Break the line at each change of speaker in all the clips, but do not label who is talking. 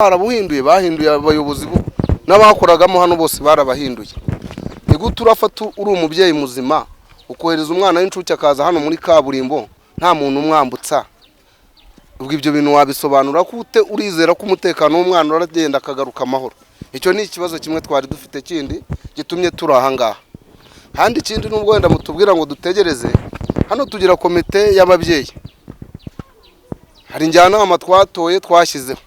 Barabuhinduye, bahinduye abayobozi n'abakoragamo hano bose barabahinduye. Ni gute urafata uri umubyeyi muzima ukohereza umwana w'incuke akaza hano muri kaburimbo nta muntu umwambutsa? Ubwo ibyo bintu wabisobanura ko ute? Urizera ko umutekano w'umwana uragenda akagaruka amahoro? Icyo ni ikibazo kimwe twari dufite kindi gitumye turi aha ngaha. Kandi ikindi, nubwo wenda mutubwira ngo dutegereze hano, tugira komite y'ababyeyi, hari njyanama twatoye, twashyizeho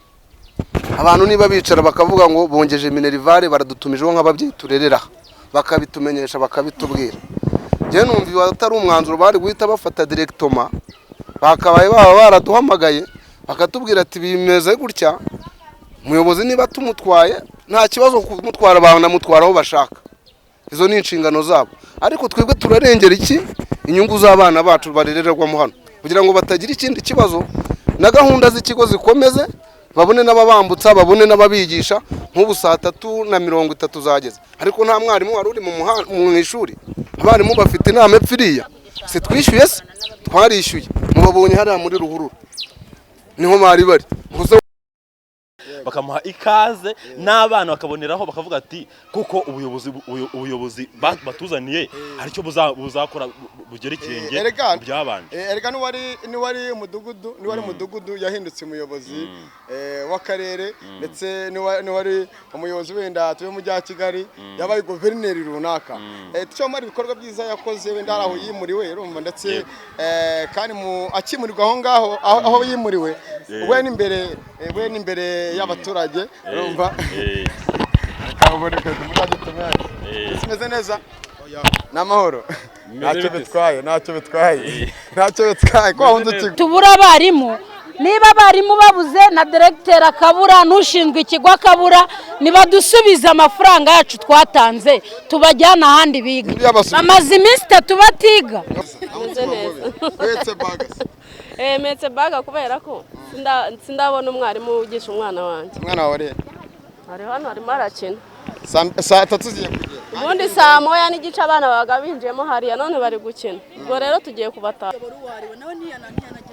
abantu. Niba bicara bakavuga ngo bongeje minerval, baradutumijeho nk'ababyeyi turerera aha, bakabitumenyesha, bakabitubwira. Njyewe numva atari umwanzuro bari guhita bafata directement, bakabaye baba baraduhamagaye bakatubwira ati bimeze gutya. Umuyobozi niba tumutwaye, nta kibazo kumutwara, banamutwara aho bashaka, izo ni inshingano zabo. Ariko twebwe turarengera iki? Inyungu z'abana bacu barererwamo hano, kugira ngo batagira ikindi kibazo, na gahunda z'ikigo zikomeze, babone n'ababambutsa, babone n'ababigisha. Nk'ubu 3:30 zageze, ariko nta mwarimu wari uri mu ishuri. Abarimu bafite inama epfiriya. Si twishyuye se? Twarishyuye. Mubabonye hariya muri ruhurura niho bari bari gusa.
Bakamuha ikaze n'abana bakaboneraho bakavuga ati kuko ubuyobozi batuzaniye hari icyo buzakora bugera ikirenge mu byabanje.
Erega n'uwari umudugudu yahindutse umuyobozi w'akarere, ndetse n'uwari umuyobozi wenda tuve mu mujyi wa Kigali yabaye guverineri runaka. Tucyomara ibikorwa byiza yakoze, wenda hari aho yimuriwe, urumva, ndetse kandi mu akimurirwa aho ngaho aho yimuriwe, we n'imbere y'abaturage, urumva. Kaboneka muri kimeze neza, ni amahoro, ntacyo bitwaye, ntacyo bitwaye, ntacyo bitwaye ko wahunze ikigo.
Tubura abarimu. Niba abarimu babuze, na diregiteri akabura, n'ushinzwe ikigo akabura, nibadusubize amafaranga yacu twatanze, tubajyana ahandi biga.
Yabasubiza.
Bamaze iminsi 3 batiga.
Meze neza.
Uhetse bag se?
Mpetse bag kubera ko sindabona umwarimu wigisha umwana wanjye.
Umwana wawe rero?
Ari hano, arimo arakina.
3:00 zigiye kugera.
Ubundi 1:30 abana babaga binjiyemo hariya, none bari gukina. Ubwo rero tugiye kubataha.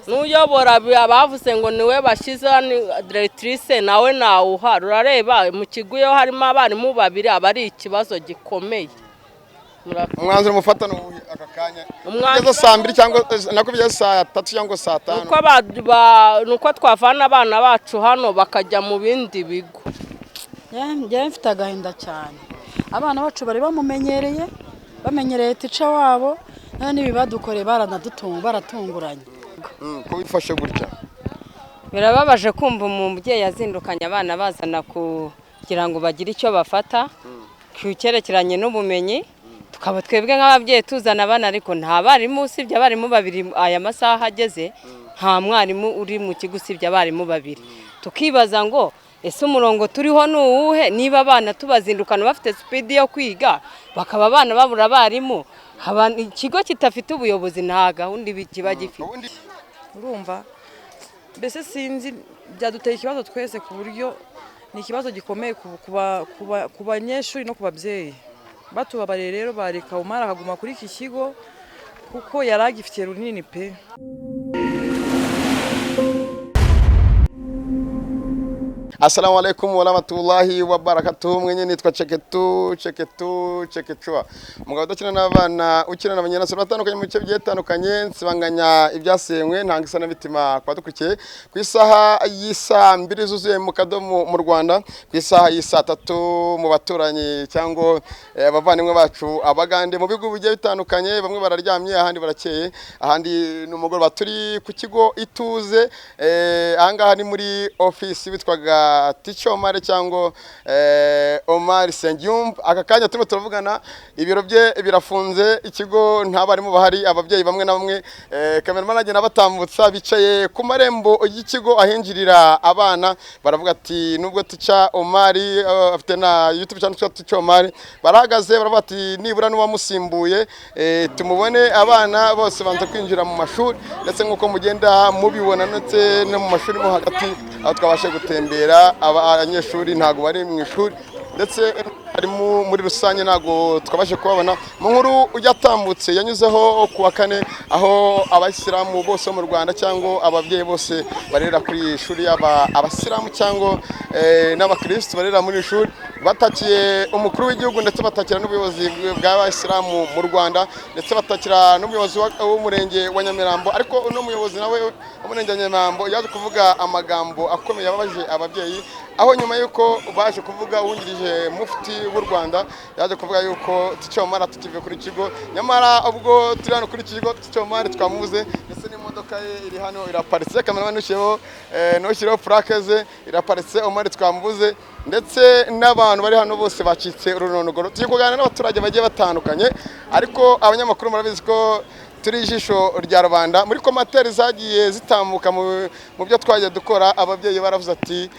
N'uyobora bavuze ngo niwe bashyizeho, ni directrice, nawe nawuhari. Urareba mu kigo iyo harimo abarimu babiri aba ari ikibazo gikomeye. Murakoze.
Umwanzuro mufata ni uwuhe aka kanya?
Umwanzuro-
Bigeze 2:00 cyangwa nako bigeze 3:00 cyangwa 5:00?
Nuko twavana abana bacu hano bakajya mu bindi bigo.
Njyewe mfite agahinda cyane. Abana bacu bari bamumenyereye, bamenyereye teacher wabo, none n'ibi badukoreye baranadutunga, baratunguranye.
Ko wifashe gutya?
Birababaje kumva umubyeyi azindukanye abana bazana kugira ngo bagire icyo bafata ku cyerekeranye n'ubumenyi, tukaba twebwe nk'ababyeyi tuzana abana ariko nta barimu usibye abarimu babiri. Aya masaha ageze nta mwarimu uri mu kigo usibye abarimu babiri. Tukibaza ngo ese umurongo turiho ni uwuhe, niba abana tubazindukana bafite speed yo kwiga, bakaba abana babura abarimu? Ikigo kidafite ubuyobozi nta gahunda kiba gifite.
Ubundi
Urumva mbese sinzi, byaduteye ikibazo twese, ku buryo ni ikibazo gikomeye ku banyeshuri no ku babyeyi. Batubabariye rero bareka Umara akaguma kuri iki kigo, kuko yari agifitiye runini pe.
Assalamu alaikum warahmatullahi wabarakatuh. Mwenye nitwa Cheketu Cheketu Chekechua, umugabo udakina n'abana, ukina n'abanyarwanda batandukanye mu bice bigiye bitandukanye. Nsibanganya ibyasenywe, ntanga isanabitima ku badukurikiye ku isaha y'i2:00 zuzuye mu kadomo mu Rwanda, ku isaha y'i3:00 mu baturanyi cyangwa abavandimwe bacu Abagande mu bihugu bigiye bitandukanye. Bamwe bararyamye, ahandi barakeye, ahandi ni umugoroba. Turi ku kigo Ituze. Ahangaha ni muri office witwaga Teacher Omar cyangwa Omar Sengiyumva. Aka kanya turimo turavugana, ibiro bye birafunze, ikigo nta barimu bahari. Ababyeyi bamwe na bamwe, cameraman agenda batambutsa, bicaye ku marembo y'ikigo ahinjirira abana, baravuga ati nubwo Teacher Omar afite na YouTube channel yitwa Teacher Omar, barahagaze baravuga ati nibura n'uwamusimbuye tumubone. Abana bose banza kwinjira mu mashuri, ndetse nk'uko mugenda mubibona, ndetse no mu mashuri mo hagati aho twabashe gutembera, abanyeshuri ntabwo bari mu ishuri ndetse Abarimu muri rusange ntabwo twabashe kubabona. Mu nkuru yatambutse yanyuzeho ku wa kane, aho abayisilamu bose bo mu Rwanda cyangwa ababyeyi bose barera kuri iyi shuri, yaba abasilamu cyangwa n'abakirisitu barera muri iri shuri, batakiye umukuru w'igihugu, ndetse batakira n'ubuyobozi bw'abayisilamu mu Rwanda, ndetse batakira n'umuyobozi w'umurenge wa Nyamirambo. Ariko uno muyobozi nawe w'umurenge wa Nyamirambo yaje kuvuga amagambo akomeye yababaje ababyeyi, aho nyuma y'uko baje kuvuga uwungirije mufti w'u Rwanda yaje kuvuga yuko Teacher Omar tukivuye kuri kigo. Nyamara ubwo turi hano kuri kigo, Teacher Omar twamubuze, ndetse n'imodoka ye iri hano iraparitse. Cameraman ntushyireho plaque ze, iraparitse. Omar twamubuze, ndetse n'abantu bari hano bose bacitse urunonogoro. Turi kuganira n'abaturage bagiye batandukanye, ariko abanyamakuru murabizi ko turi ijisho rya rubanda. Muri commentaires zagiye zitambuka mu byo twagiye dukora, ababyeyi baravuze ati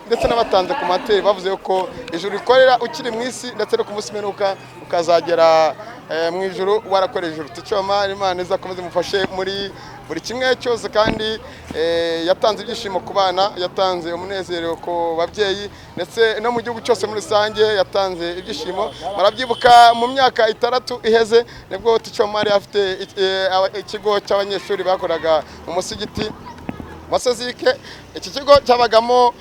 ndetse n'abatanze commentaires bavuze ko ijuru rikorera ukiri mu isi, ndetse no ku munsi w'imperuka ukazagera mu ijuru warakoreye ijuru. Teacher Omar, Imana izakomeze imufashe muri buri kimwe cyose, kandi yatanze ibyishimo ku bana, yatanze umunezero ku babyeyi, ndetse no mu gihugu cyose muri rusange yatanze ibyishimo. Murabyibuka mu myaka 6 iheze nibwo Teacher Omar afite ikigo cy'abanyeshuri bakoraga mu musigiti wa Sezike. Iki kigo cyabagamo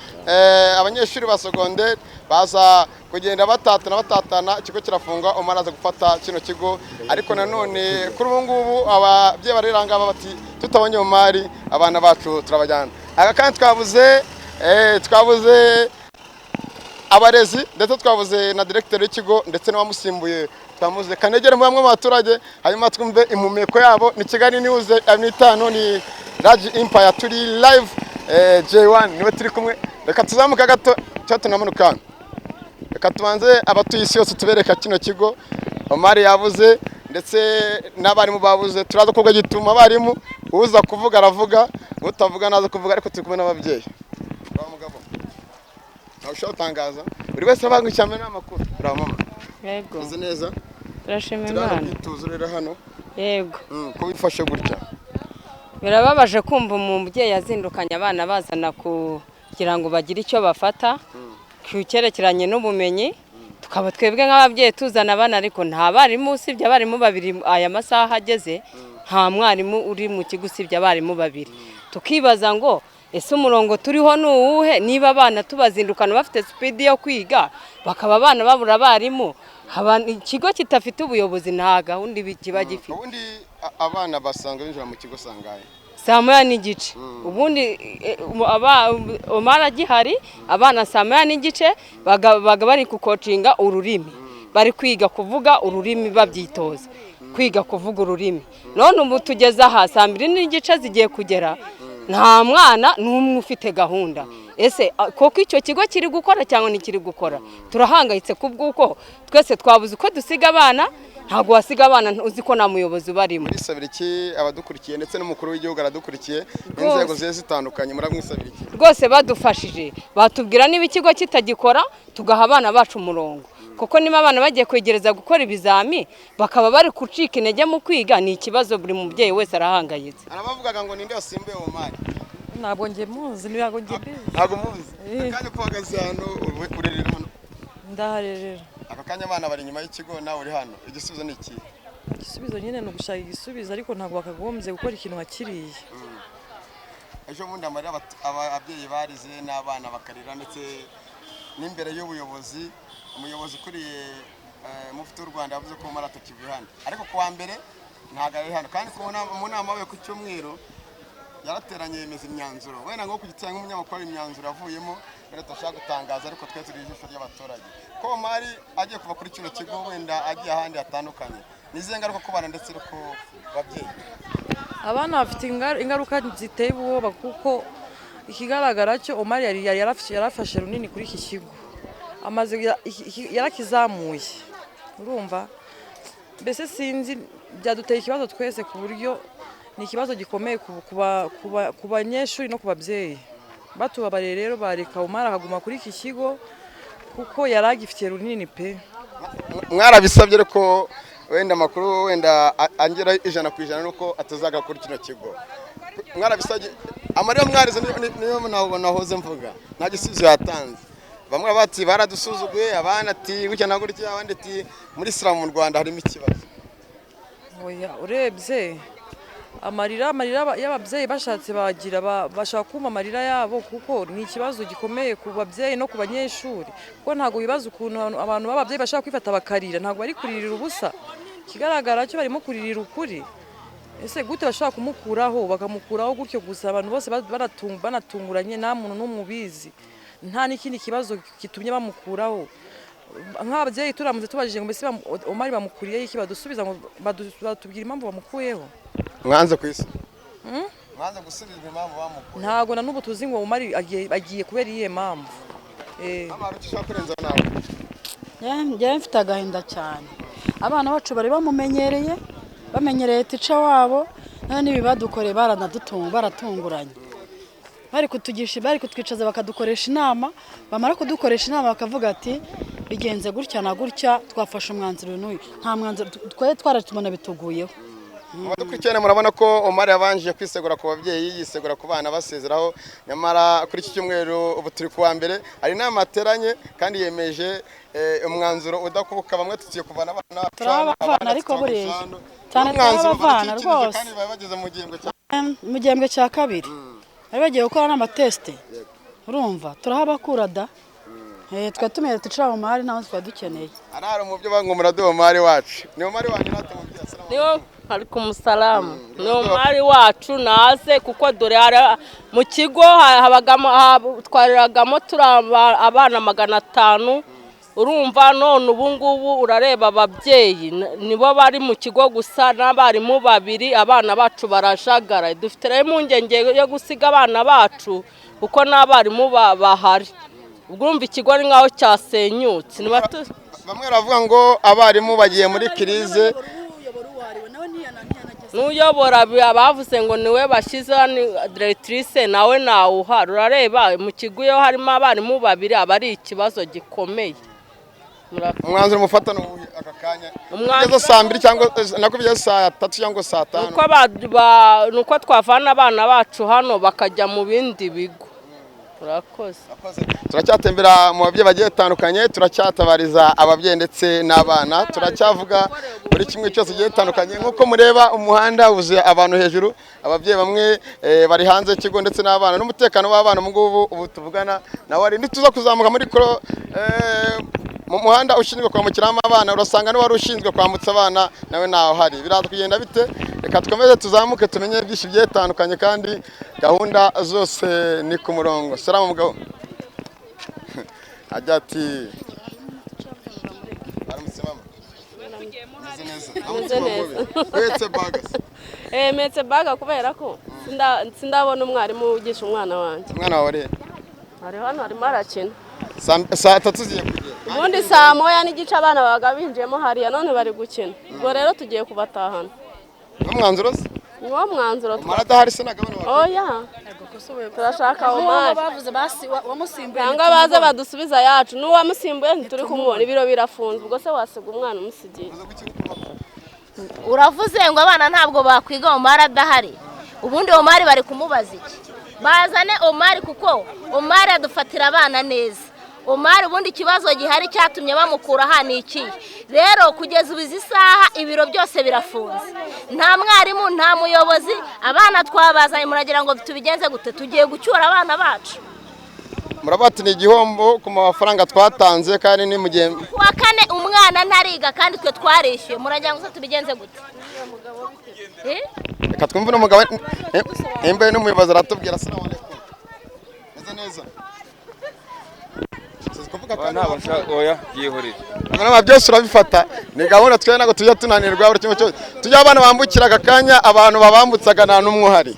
abanyeshuri ba secondaire, baza kugenda batatana, ikigo kirafunga. Omar aza gufata kino kigo, ariko nanone kuri ubu ngubu ababyeyi barera ngaba bati tutabonye Omar abana bacu turabajyana. Aka kandi twabuze abarezi, ndetse twabuze na directeur w'ikigo, ndetse n'abamusimbuye twamuze. Kanegere mu bamwe mu baturage, hanyuma twumve impumeko yabo. Ni Kigali News 5, ni Raji Empire, turi live. J1 niwe turi kumwe. Reka tuzamuka gato cyo tunamanuka hano. Reka tubanze abatuye isi yose tubereka kino kigo. Omar yabuze, ndetse n'abarimu babuze. Turaza kuvuga gituma abarimu, uza kuvuga aravuga, utavuga naza kuvuga, ariko turi kumwe n'ababyeyi. Uraho mugabo, ntawe ushobora gutangaza, buri wese abanga icyambere n'amakuru. Uraho mama?
Yego.
Uzi neza?
Turashima
Turi hano
Imana.
kwituza rero hano.
Yego.
Ko wifashe gutya?
Birababaje kumva umubyeyi azindukanye abana bazana kugira ngo bagire icyo bafata ku cyerekeranye n'ubumenyi, tukaba twebwe nk'ababyeyi tuzana abana, ariko nta barimu usibye abarimu babiri. Aya masaha ageze nta mwarimu uri mu kigo usibye abarimu babiri. Tukibaza ngo ese umurongo turiho ni uwuhe, niba abana tubazindukana bafite speed yo kwiga, bakaba abana babura abarimu? Ikigo kidafite ubuyobozi nta gahunda kiba gifite.
Ubundi abana basanzwe binjira mu kigo sangahe?
1:30. Ubundi Omar agihari, abana 1:30 baga bari kukocinga ururimi, bari kwiga kuvuga ururimi, babyitoza kwiga kuvuga ururimi. None ubu tugeze aha 2:30 zigiye kugera, nta mwana n'umwe ufite gahunda. Ese koko icyo kigo kiri gukora cyangwa ntikiri gukora? Turahangayitse kubw'uko twese twabuze uko dusiga abana. Ntabwo wasiga abana uzi ko nta muyobozi ubarimo.
Murisabira iki abadukurikiye, ndetse n'umukuru w'igihugu aradukurikiye, n'inzego zigiye zitandukanye, muramwisabira iki?
Rwose badufashije, batubwira niba ikigo kitagikora, tugaha abana bacu umurongo, kuko niba abana bagiye kwegereza gukora ibizami bakaba bari gucika intege mu kwiga, ni ikibazo, buri mubyeyi wese arahangayitse.
Arabavugaga ngo ninde wasimbuye Omar?
Ntabwo njye muzi, ntabwo njye mbizi.
Ntabwo muzi? Akanya ko uhagaze hano, urerera hano?
Ndaharerera.
Aka kanya abana bari inyuma y'ikigo, nawe uri hano, igisubizo ni iki?
Igisubizo nyine ni ugushaka igisubizo, ariko ntabwo bakagombye gukora ikintu nka kiriya.
Ejo bundi amarira ababyeyi barize n'abana bakarira, ndetse n'imbere y'ubuyobozi, umuyobozi ukuriye mufti w'u Rwanda yavuze ko Omar atakivuye hano, ariko ku wa mbere ntabwo ari hano. Kandi mu nama yabaye ku cyumweru yarateranye yemeza imyanzuro, wenda ngo ku gitsina nk'umunyamakuru imyanzuro avuyemo wenda tudashaka gutangaza, ariko twe turi ijisho ry'abaturage. Ko Omar agiye kuva kuri kino kigo, wenda agiye ahandi hatandukanye, ni izihe ngaruka ku bana ndetse no ku babyeyi?
Abana bafite ingaruka ziteye ubwoba, kuko ikigaragara cyo Omar yari yarafashe runini kuri iki kigo, amaze yarakizamuye, urumva mbese sinzi, byaduteye ikibazo twese ku buryo ni ikibazo gikomeye ku banyeshuri no ku babyeyi. Batubabariye rero bareka Omar akaguma kuri iki kigo, kuko yari agifitiye runini pe.
Mwarabisabye, ariko wenda amakuru wenda angera 100% nuko atazaga kuri kino kigo. Mwarabisabye, amarira mwarize niyo nahoze mvuga, nta gisubizo yatanze. Bamwe bati baradusuzuguye, abandi ati gutya na gutya, abandi ati muri Islam mu Rwanda harimo ikibazo.
Oya, urebye amarira y'ababyeyi bashatse bagira bashaka kuma amarira yabo, kuko ni ikibazo gikomeye ku babyeyi no ku banyeshuri, kuko ntabwo bibaza ukuntu abantu b'ababyeyi bashaka kwifata bakarira, ntabwo bari kuririra ubusa. Ikigaragara cyo barimo kuririra ukuri. Ese gute bashaka kumukuraho, bakamukuraho gutyo gusa, abantu bose banatunguranye, nta muntu n'umwe ubizi, nta n'ikindi kibazo gitumye bamukuraho. Nk'ababyeyi turamutse tubajije ngo mbese Omar bamukuriyeho iki, badusubiza ngo batubwira impamvu bamukuyeho.
Mwanze ku isi, mwanze gusubizwa impamvu bamukuye.
Ntabwo na n'ubu tuzi ngo Omar agiye kubera iyihe mpamvu.
Njyewe mfite agahinda cyane. Abana bacu bari bamumenyereye, bamenyereye tica wabo, none n'ibi badukoreye baratunguranye. Bari kutugisha, bari kutwicaza bakadukoresha inama, bamara kudukoresha inama bakavuga ati bigenze gutya na gutya, twafashe umwanzuro n'uyu. Nta mwanzuro twari twaratumana bituguyeho.
Abadukurikirana murabona ko Omar yabanje kwisegura ku babyeyi, yisegura ku bana, basezeraho. Nyamara kuri iki cyumweru ubu turi kuwa mbere, hari inama ateranye kandi yemeje umwanzuro udakubuka. Bamwe tugiye kuvana abana,
turabavana ariko buriya cyane turabavana rwose,
kandi baba bageze mu gihembwe cya
mu gihembwe cya kabiri bari bagiye gukora n'amateste, urumva turahabakura da. Twa tumenye tucara Omar naho twadukeneye.
Arara mu byo bango muraduha Omar wacu. Ni Omar wanyu natumubye.
Niyo alaikum salamu. Ni Omar wacu naze, kuko dore mu kigo habagamo twariragamo turaba abana 500. Urumva none ubu ngubu urareba ababyeyi nibo bari mu kigo gusa n'abarimu babiri, abana bacu barajagara. Dufite rero impungenge yo gusiga abana bacu kuko n'abarimu bahari. Ubwo ikigo ni nkaho cyasenyutse.
Bamwe baravuga ngo abarimu bagiye muri kirize,
n'uyobora bavuze ngo niwe bashyizeho directrice nawe nawuhari. Urareba mu kigo iyo harimo abarimu babiri aba ari ikibazo gikomeye.
Umwanzuro mufata ni aka kanya kugeza saa 2 cyangwa nako bigeze saa 3 cyangwa saa 5,
nuko twavana abana bacu hano bakajya mu bindi bigo. Urakoze.
Turacyatembera mu babyeyi bagiye batandukanye, turacyatabariza ababyeyi ndetse n'abana, turacyavuga buri kimwe cyose giye gitandukanye. Nkuko mureba umuhanda wuzuye abantu hejuru, ababyeyi bamwe bari hanze y'ikigo ndetse n'abana, n'umutekano w'abana ngubu ubu tuvugana nawe ari nituza kuzamuka muri koro mu muhanda ushinzwe kwambukiramo abana, urasanga n'uwari ushinzwe kwambutsa abana nawe naho hari. Biraza kugenda bite? Reka dukomeze tuzamuke tumenye byinshi bigiye bitandukanye, kandi gahunda zose ni ku murongo. Salamu mugabo. Ajya ati
Metse baga kubera ko sindabona umwarimu wigisha umwana wanjye.
Umwana wawe ari
ari hano arimo arakina.
Saa 3 zigiye kugera.
Ubundi saa 1:15 abana babaga binjiyemo hariya, none bari gukina. Ubwo rero tugiye kubatahana.
Umwanzuro se?
Niwo mwanzuro
twa. Omar adahari se nagabana
bakwiye. Oya. Turashaka Omar.
Bavuze basi wamusimbuye.
Cyangwa baze badusubiza yacu. N'uwamusimbuye ntituri kumubona, ibiro birafunze. Ubwo se wasiga umwana umusigiye.
Uravuze ngo abana ntabwo bakwiga Omar adahari. Ubundi Omar bari kumubaza iki? Bazane Omar kuko Omar adufatira abana neza. Omar ubundi ikibazo gihari cyatumye bamukura hano iki? Rero kugeza ubu izi saha ibiro byose birafunze, nta mwarimu nta muyobozi. Abana twabazanye muragira ngo tubigenze gute? Tugiye gucyura abana bacu.
Murabati ni igihombo ku mafaranga twatanze, kandi ni mugihe
kuwa kane umwana ntariga kandi twe twarishyuye, muragira ngo tubigenze gute?
Reka twumve n'umugabo imbe n'umuyobozi aratubwira. Assalamu alaikum. Meze neza.
Oya yihorere.
Mwana byose urabifata, ni gahunda twe ntabwo tujya tunanirwa buri kimwe cyose. Tujya abana bambukira aka kanya, abantu babambutsaga nta n'umwe uhari.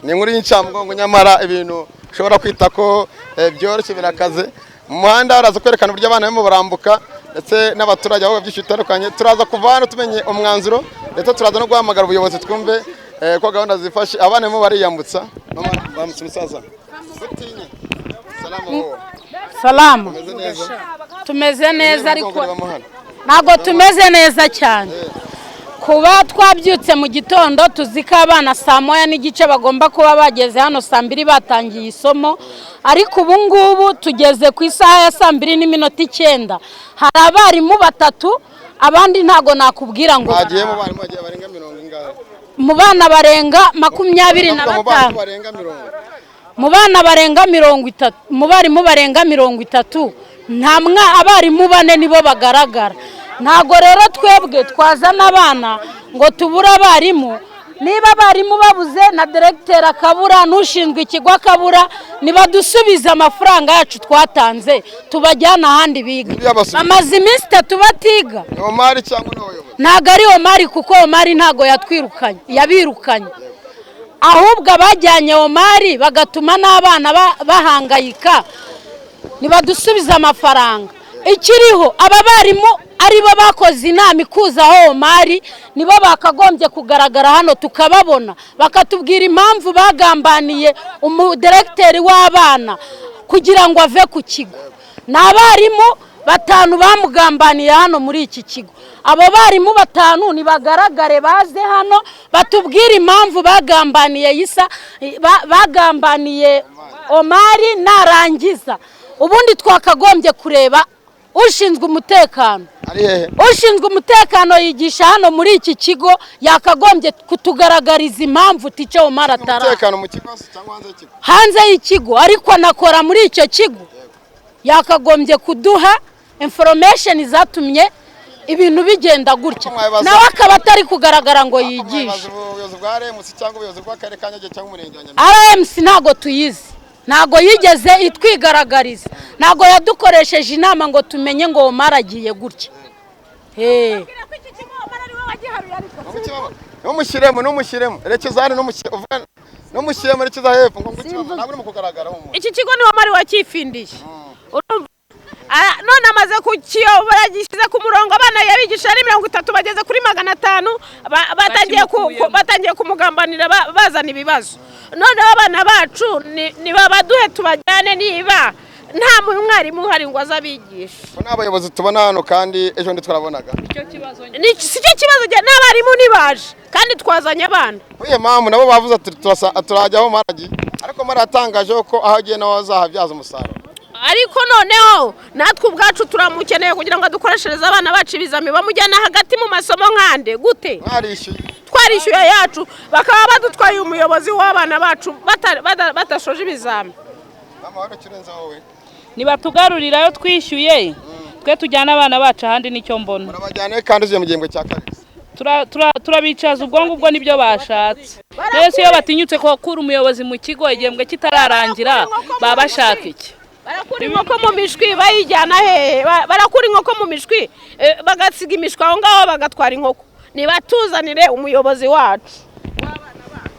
Ni inkuru y'incamugongo, nyamara ibintu ushobora kwita ko byoroshye birakaze. Mu muhanda haraza kwerekana uburyo abana barimo barambuka ndetse n'abaturage aho byinshi bitandukanye. Turaza kuva hano tumenye umwanzuro, ndetse turaza no guhamagara ubuyobozi twumve ko gahunda zifashe. Abana barimo bariyambutsa. Bambutse umusaza.
Salamu. Tumeze neza ariko ntabwo tumeze neza cyane. Kuba twabyutse mu gitondo tuzi ko abana saa 1:15 bagomba kuba bageze hano saa 2 batangiye isomo, Ariko ubu ngubu tugeze ku isaha ya 2:09, hari abarimu 3, abandi ntago nakubwira ngo
bagiye. Mu barimu bagiye barenga 40 ingahe?
Mu bana barenga 25. Mu bana barenga 30, mu barimu barenga 30, nta mwa abarimu 4 nibo bagaragara. Ntago rero twebwe twazana abana ngo tubure abarimu. Niba abarimu babuze na directeur akabura n'ushinzwe ikigo akabura, nibadusubize amafaranga yacu twatanze tubajyana ahandi biga. Bamaze iminsi 3 batiga.
Omari cyangwa n'abayobozi?
Ntago ari Omari, kuko Omari ntago yatwirukanye, yabirukanye. Ahubwo abajyanye Omari bagatuma n'abana bahangayika, nibadusubize amafaranga. Ikiriho aba barimu aribo bakoze inama ikuzaho Omari, nibo bakagombye kugaragara hano tukababona, bakatubwira impamvu bagambaniye umudirecteur w'abana kugira ngo ave ku kigo. Ni abarimu 5 bamugambaniye hano muri iki kigo. Abo barimu 5 nibagaragare baze hano batubwire impamvu bagambaniye Isa, bagambaniye Omari. Narangiza ubundi twakagombye kureba ushinzwe umutekano. Ushinzwe umutekano yigisha hano muri iki kigo, yakagombye kutugaragariza impamvu tice Omar atara.
Umutekano mu kigo cyangwa hanze y'ikigo?
Hanze y'ikigo, ariko anakora muri icyo kigo. Yakagombye kuduha information zatumye ibintu bigenda gutya, nawe akaba atari kugaragara ngo yigishe.
Ubuyobozi bwa RMC cyangwa ubuyobozi bw'akarere ka Nyarugenge cyangwa umurenge wa Nyamirambo?
RMC ntago tuyizi, ntago yigeze itwigaragariza, ntago yadukoresheje inama ngo tumenye ngo Omar agiye gutya.
Numushyiremo rekeza hano, numushyiremo rekeza hepfo ngo ngukibamo, ntabwo urimo kugaragara.
Iki kigo ni Omar wakifindiye. None amaze kukiyobora, gishyize ku murongo, abana yabigisha ari 30 bageze kuri 500, batangiye kumugambanira bazana ibibazo. Noneho abana bacu nibabaduhe tubajyane, niba nta mwarimu uhari ngo azabigishe.
N'abayobozi tubona hano kandi ejo ndi twarabonaga.
Si cyo kibazo, n'abarimu ntibaje kandi twazanye abana.
Uye mpamvu nabo bavuze ati turajya aho Maragiye, ariko maratangaje ko aho agiye nawe azahabyaza umusaruro.
Ariko noneho natwe ubwacu turamukeneye kugira ngo adukoreshereze abana bacu ibizami. Bamujyana hagati mu masomo nkande gute? Twarishyuye yacu, bakaba badutwaye umuyobozi w'abana bacu batashoje ibizami.
Nibatugarurirayo twishyuye, twe tujyana abana bacu ahandi, nicyo mbona.
Murabajyana kandi uziye mu gihembwe cya kabiri.
Turabicaza ubwo ngubwo nibyo bashatse. Mbese iyo batinyutse ko kura umuyobozi mu kigo igihembwe kitararangira, baba bashaka iki?
Barakura inkoko mu mishwi bayijyana hehe? Barakura inkoko mu mishwi bagasiga imishwi aho ngaho bagatwara inkoko. Nibatuzanire umuyobozi wacu.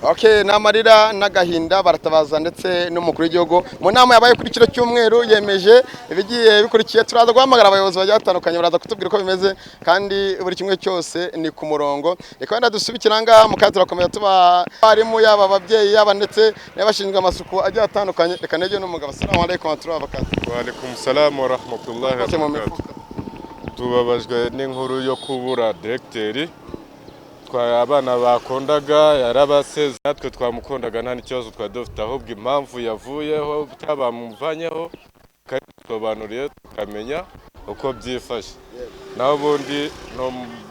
Okay, n'amarira n'agahinda baratabaza ndetse n'umukuru w'igihugu mu nama yabaye kuri kino cyumweru yemeje ibigiye bikurikiye. Turaza guhamagara abayobozi bagiye batandukanye, baraza kutubwira uko bimeze kandi buri kimwe cyose ni ku murongo. Reka wenda dusubikira ngaha mu kazi, turakomeza tuba abarimu, yaba ababyeyi, yaba ndetse n'abashinzwe amasuku agiye atandukanye. Reka negere n'umugabo. Assalamu alaikum wa rahmatullahi wa barakatuh.
Wa alaikum salam wa rahmatullahi wa barakatuh. Tubabajwe n'inkuru yo kubura directeur. Abana bakondaga yarabaseze, natwe twamukondaga nta n'ikibazo twari dufite, ahubwo impamvu yavuyeho bamuvanyeho tukabisobanuriye tukamenya uko byifashe. Naho ubundi ni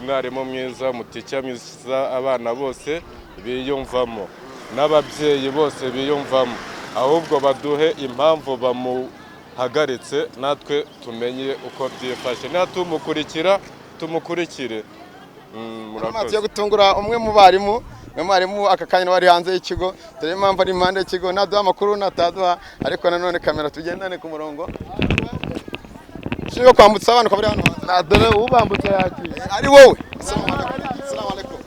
umwarimu mwiza, umutica mwiza, abana bose biyumvamo n'ababyeyi bose biyumvamo, ahubwo baduhe impamvu bamuhagaritse natwe tumenye uko byifashe, natumukurikira tumukurikire.
Murakoze. Gutungura umwe mu barimu, mwarimu aka kanya bari hanze y'ikigo, dore impamvu ari impande y'ikigo, naduha amakuru nataduha, ariko nanone kamera tugendane ku murongo. Shingo kwambutsa abantu kabari hano hanze.
Na dore ubambutsa yagiye.
Ari wowe. Assalamu alaikum.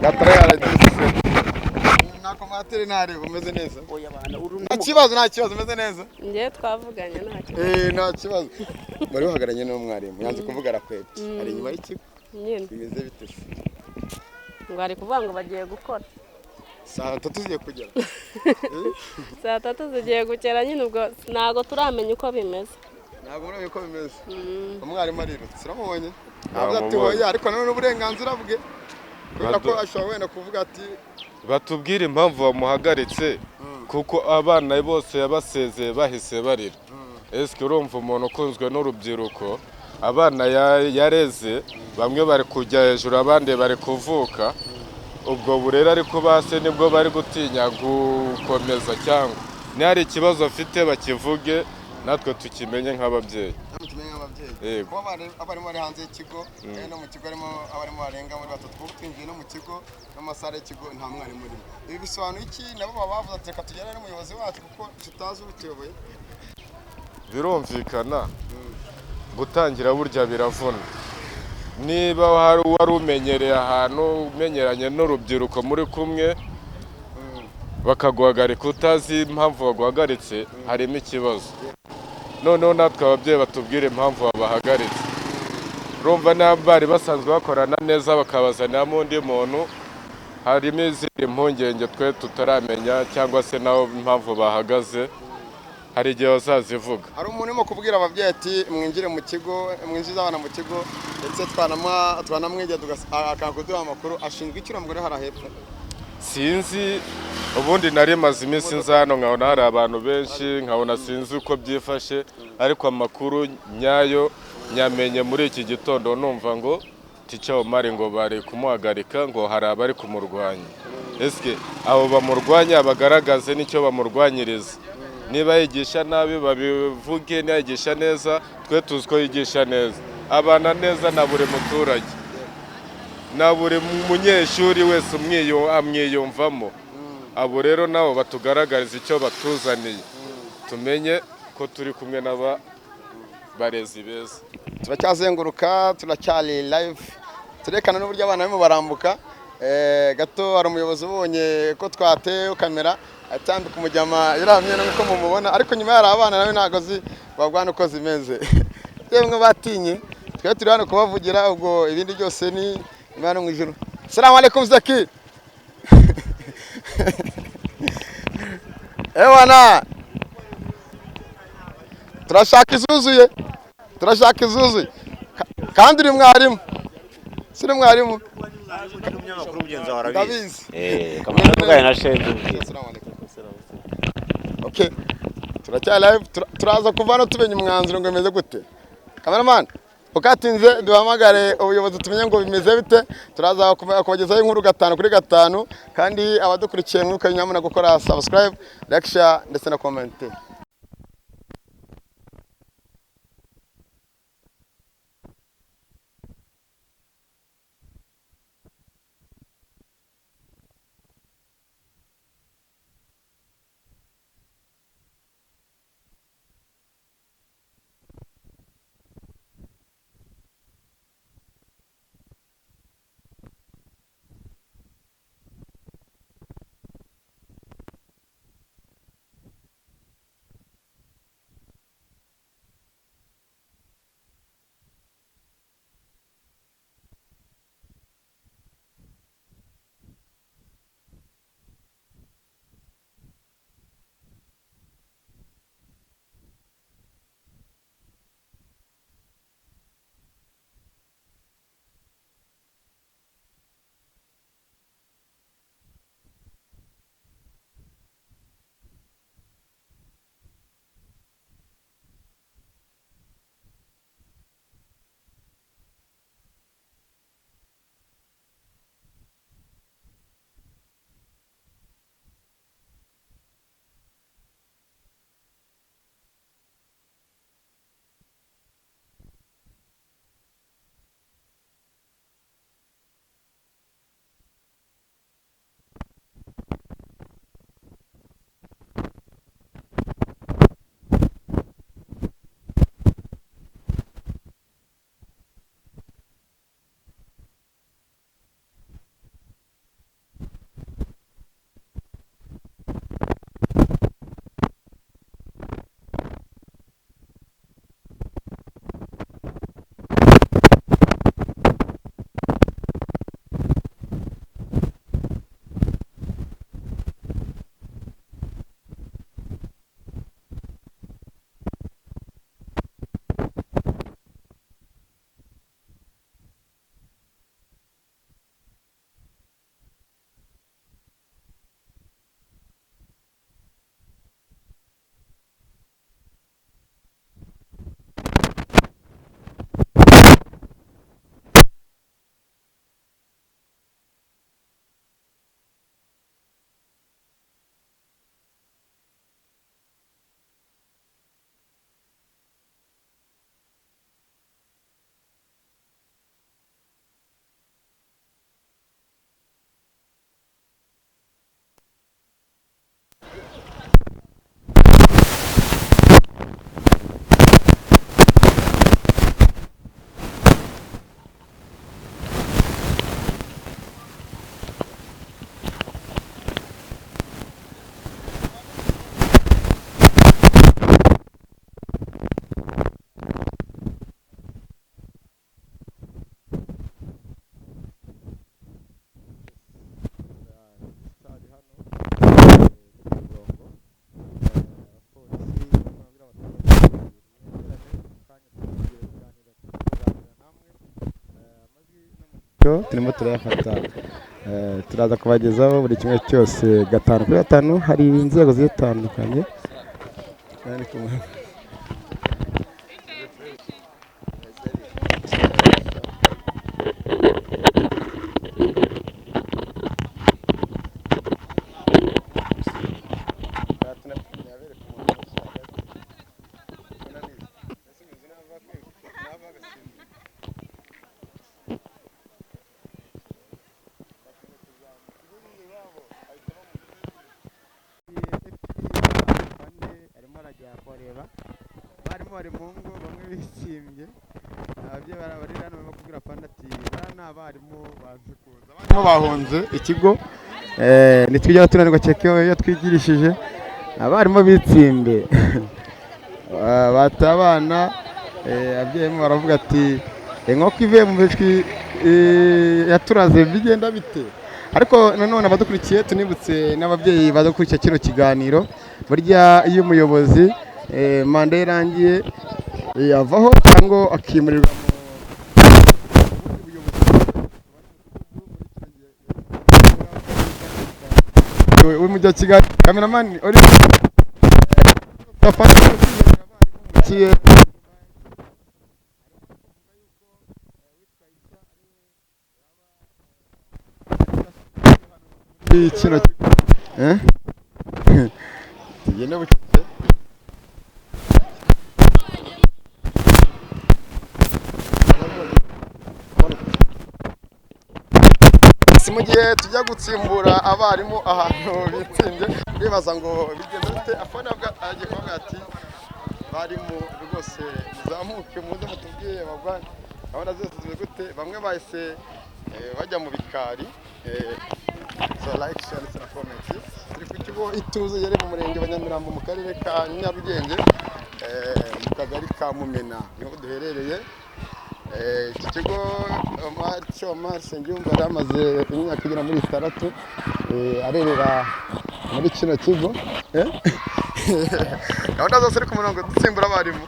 Gatare aragize. Nako materi nare umeze neza. Nta kibazo, nta kibazo, umeze neza.
Ngiye twavuganye nta kibazo.
Nta kibazo. Bari bahagaranye n'umwarimu yanze kuvuga arakwepye. Ari inyuma y'ikigo. Bimeze bite se?
Ngo ari kuvuga ngo bagiye gukora.
Saa 3 zigiye kugera.
Saa 3 zigiye gukera nyine, ubwo ntago turamenya uko bimeze.
Ntabwo muramenye uko bimeze. Umwarimu arirutse, uramubonye? Avuga ati oya, ariko nanone uburenganzira bwe. Kubera ko ashobora wenda kuvuga ati
batubwire impamvu bamuhagaritse, Kuko abana bose yabasezeye bahise barira. Eske urumva umuntu ukunzwe n'urubyiruko, abana yareze, bamwe bari kujya hejuru abandi bari kuvuka, ubwo burere ariko base nibwo bari gutinya gukomeza, cyangwa ni hari ikibazo afite bakivuge natwe tukimenye nk'ababyeyi.
Kuba abarimu bari hanze y'ikigo, no mu kigo harimo abarimu barenga muri batatu, kuko twinjiye no mu kigo n'amasare y'ikigo nta mwarimu urimo. Ibi bisobanuye iki? Nabo baba bavuze ati reka tugere n'umuyobozi wacu kuko tutazi utuyoboye.
Birumvikana gutangira burya biravuna. Niba hari uwari umenyereye ahantu umenyeranye n'urubyiruko muri kumwe, bakaguhagarika utazi impamvu baguhagaritse, harimo ikibazo. Noneho natwe ababyeyi batubwire impamvu babahagaritse. Urumva n'abari basanzwe bakorana neza bakabazaniramo undi muntu, harimo izindi mpungenge twe tutaramenya, cyangwa se nabo impamvu bahagaze hari igihe bazazivuga.
Hari umuntu urimo kubwira ababyeyi ati mwinjire mu kigo, mwinjize abana mu kigo, ndetse twanamwegera akakuduha amakuru. Ashinzwe iki uriya mugore hariya hepfo?
Sinzi, ubundi nari maze iminsi nza hano nkabona hari abantu benshi, nkabona sinzi uko byifashe, ariko amakuru nyayo nyamenye muri iki gitondo numva ngo Teacher Omar ngo bari kumuhagarika, ngo hari abari kumurwanya. Eske abo bamurwanya bagaragaze n'icyo bamurwanyiriza. Niba yigisha nabi babivuge, niba yigisha neza twe tuzi ko yigisha neza, abana neza na buri muturage na buri munyeshuri wese amwiyumvamo. Abo rero nabo batugaragariza icyo batuzaniye, tumenye ko turi kumwe n'aba barezi beza.
Turacyazenguruka, turacyari live, turekana n'uburyo abana barimo barambuka. Gato hari umuyobozi ubonye ko twateye kamera atambika umujyama yaramye nuko mumubona, ariko nyuma yari abana nawe ntago zi bagwana uko zimeze. Yemwe batinye, twe turi hano kubavugira, ubwo ibindi byose ni Imana mu ijuru. Assalamu alaikum Zaki. Ewana, turashaka izuzuye, turashaka izuzuye. Kandi uri mwarimu, siri mwarimu. Ndabizi. Okay, turacyari live, turaza kuva no tumenye umwanzuro ngo bimeze gute. Cameraman, ukatinze duhamagare ubuyobozi tumenye ngo bimeze bite. Turaza kubagezaho inkuru 5 kuri 5, kandi abadukurikiye mwibuke nyamuna gukora subscribe, like, share ndetse na comment. Amafoto turimo turayafata, turaza kubagezaho buri kimwe cyose 5 kuri 5. Hari inzego zitandukanye. Barimo bari mu ngo bamwe bishimye, ababyeyi bari hano barimo kubwira Panda ati bariya ni abarimu bazi kuza, abarimu bahunze ikigo. Nitwijya tunanirwa ceke iyo twigirishije abarimu bitsimbe bata abana. Ababyeyi baravuga ati inkoko ivuye mu bishwi yaturaze bigenda bite? Ariko nanone abadukurikiye tunibutse n'ababyeyi badukurikiye kino kiganiro, burya iyo umuyobozi manda irangiye yavaho cyangwa akimurirwa mu w'umujyi wa Kigali. Cameraman uri kino tugende buke. Mu gihe tujya gutsimbura abarimu ahantu bitsinze, bibaza ngo bigenze bite? Afana agiye kuvuga ati barimu rwose muzamuke muze mutubwire bagwa gahunda zose zimeze gute. Bamwe bahise bajya mu bikari. So like, share ndetse na comment. Turi ku kigo Ituze yari mu murenge wa Nyamirambo mu karere ka Nyarugenge, mu kagari ka Mumena niho duherereye. Iki kigo Omar Nsengiyumva yari amaze imyaka igera muri 6 arerera muri kino kigo. Gahunda zose ari ku murongo, dutsimbura abarimu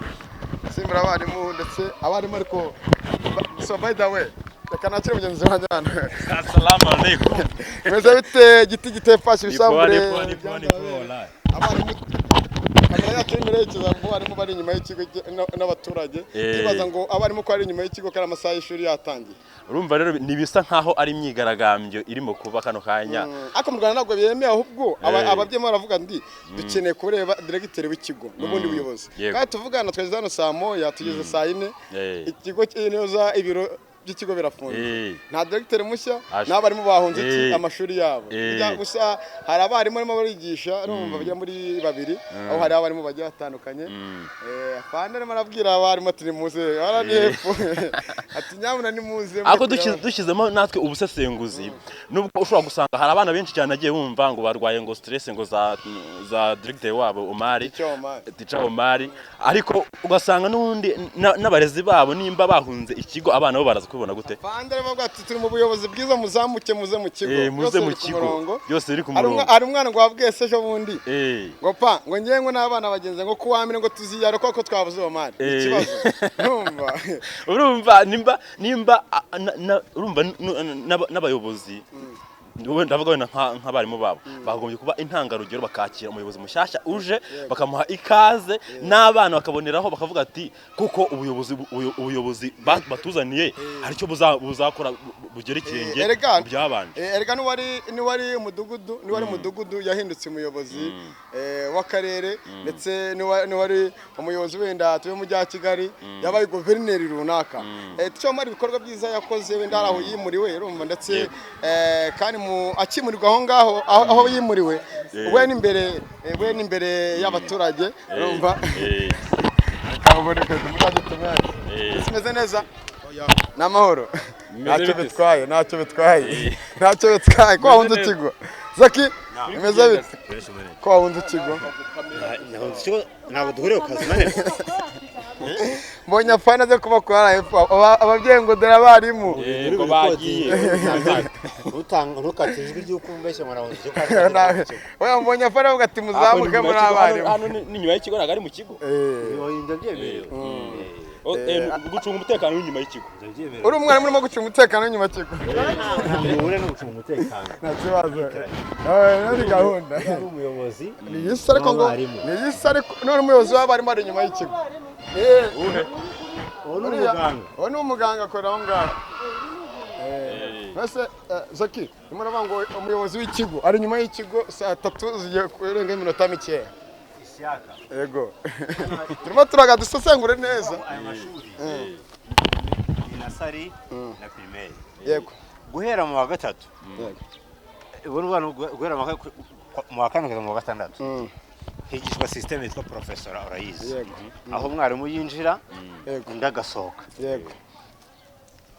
ndetse abarimu ariko. So by the way, reka nakire mugenzi wanjye hano.
Assalamu alaikum.
Meze bite giti gitefashe ibisambure? Abarimu kamera yacu irimo irerekeza mu barimu bari inyuma y'ikigo n'abaturage, ndibaza ngo abarimu ko ari inyuma y'ikigo kandi amasaha y'ishuri yatangiye.
Urumva rero nibisa nkaho ari imyigaragambyo irimo kuba kano kanya.
Ariko mu Rwanda ntabwo byemewe, ahubwo ababyeyi baravuga ndi dukeneye kureba diregiteri w'ikigo n'ubundi buyobozi. Kandi tuvugana twageze hano saa 1 tugeze saa 4, ikigo cy'inoza ibiro by'ikigo birafunze, nta diregiteri mushya n'abarimu bahunze iki amashuri yabo. Gusa hari abarimu barimo barigisha urumva bagera muri 2, aho hari abarimu bagiye batandukanye. Afande arimo arabwira abarimu ati nimuze hara hepfo, ati nyabuna nimuze.
Ariko dushyizemo natwe ubusesenguzi, nubwo ushobora gusanga hari abana benshi cyane agiye bumva ngo barwaye ngo stress ngo za diregiteri wabo Omari, Teacher Omari, ariko ugasanga n'ubundi n'abarezi babo nimba bahunze ikigo abana bo baraza kubona gute.
Afande aravuga ati turi mu buyobozi bwiza, muzamuke muze mu kigo,
muze mu kigo byose biri ku murongo.
Ari umwana ngo wabwiye se ejo bundi ngo pa ngo ngiye ngo n'abana bagenze ngo kuwamire ngo tuziyare kuko twabuze Omari. Ikibazo urumva
urumva nimba urumva n'abayobozi ndavuga wenda nk'abarimu babo bagombye kuba intangarugero, bakakira umuyobozi mushyashya uje bakamuha ikaze n'abana bakaboneraho bakavuga ati kuko ubuyobozi batuzaniye hari icyo buzakora bugera ikirenge byabanje.
Erega n'uwari umudugudu, n'uwari umudugudu yahindutse umuyobozi w'akarere, ndetse n'uwari umuyobozi wenda tuve mu bya Kigali yabaye guverineri runaka. Cyo mari ibikorwa byiza yakoze wenda aho yimuriwe urumva, ndetse kandi akimurirwa aho ngaho aho yimuriwe we n'imbere y'abaturage urumva. Kimeze neza n'amahoro, ntacyo bitwaye, ntacyo bitwaye, ntacyo bitwaye ko wahunze ikigo. Zaki bimeze bite ko wahunze ikigo?
Ntabwo duhuriye ku kazi nane.
Mbonye afana zo kubakora hepfo ababyeyi ngo dore abarimu
ngo bagiye.
Ntukate ijwi ry'uko umbeshye ngo nahunze ikigo.
Oya, mbonye afana avuga ati muzamuke muri abarimu.
Hano ni nyuma y'ikigo, ntabwo ari mu kigo.
Ndabyemerewe.
Gucunga umutekano w'inyuma y'ikigo.
Uri umwarimu urimo gucunga umutekano w'inyuma y'ikigo.
Ntabwo no gucunga umutekano.
Nta kibazo. Ni gahunda.
Ari umuyobozi.
Ni yisi ariko ngo ni yisi ariko none umuyobozi w'abarimu ari inyuma y'ikigo.
Uwo ni umuganga.
Uwo ni umuganga akora aho ngaho. Mbese Zaki, urimo uravuga ngo umuyobozi w'ikigo ari inyuma y'ikigo saa 3 zigiye kurenga iminota mikeya. Yego. Turimo turaga dusesengure neza.
Aya mashuri ni nasari na primaire.
Yego.
Guhera mu wa 3. Yego. Guhera mu wa 4 kugeza mu wa 6. Higishwa system yitwa professor urayizi. Aho umwarimu yinjira undi agasohoka.
Yego.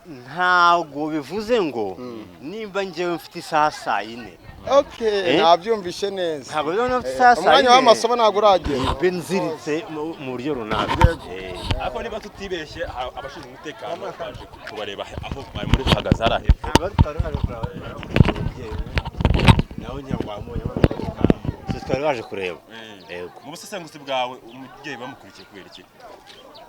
Ntabwo bivuze ngo nimba njyewe mfite isaha saa 4.
Okay, nabyumvishe neza.
Ntabwo rero mfite isaha saa 4.
Umwanya w'amasomo ntabwo uragera.
Mbe nziritse mu buryo runaka.
Ariko niba tutibeshye abashinzwe umutekano baje kubareba aho mwari muri kuhagaze hari hepfo.
Nawe nyangwamubonye twari baje kureba.
Mu busesenguzi bwawe umubyeyi bamukurikiye kubera iki?